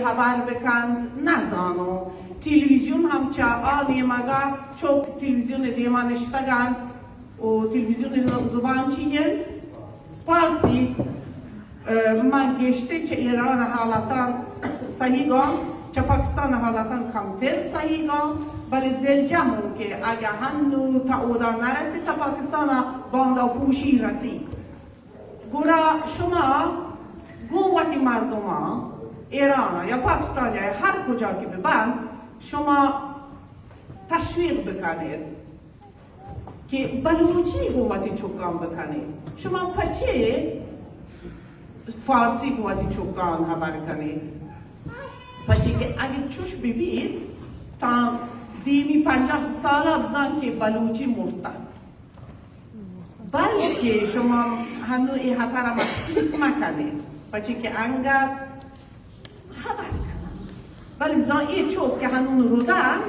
ہبر بکنت، نزانو. تلویزیون ہم چہ آ نیمگا چوک تلویزیون دیما نشتگنت و تلویزیون زبان چی انت؟ فارسی. اه، من گیشتر چہ ایران حالتان سہیگان، چہ پاکستان حالتان کمتر سہیگان، بلے دلجمون کہ اگہ ہنو تا اودا نرسی، تا پاکستان باندا پوشی رسی. گڑا شما گوں وتی مردماں، ایران یا پاکستان یا ہر کجا کہ ببند، شما تشویق بکنید کہ بلوچی گوں وتی چکاں بکنید. شما پچے فارسی گوں وتی چکاں ہبر کنید؟ پچے کہ اگہ چوش ببیت، تا دیمی پنجاہ سالا بزان کہ بلوچی مرتہ. بلکہ شما ہنو اے ہترا محسوس مکنید، پچے کہ انگت ہبر کنن. بلے بزان اے چوک کہ ہنون رودن،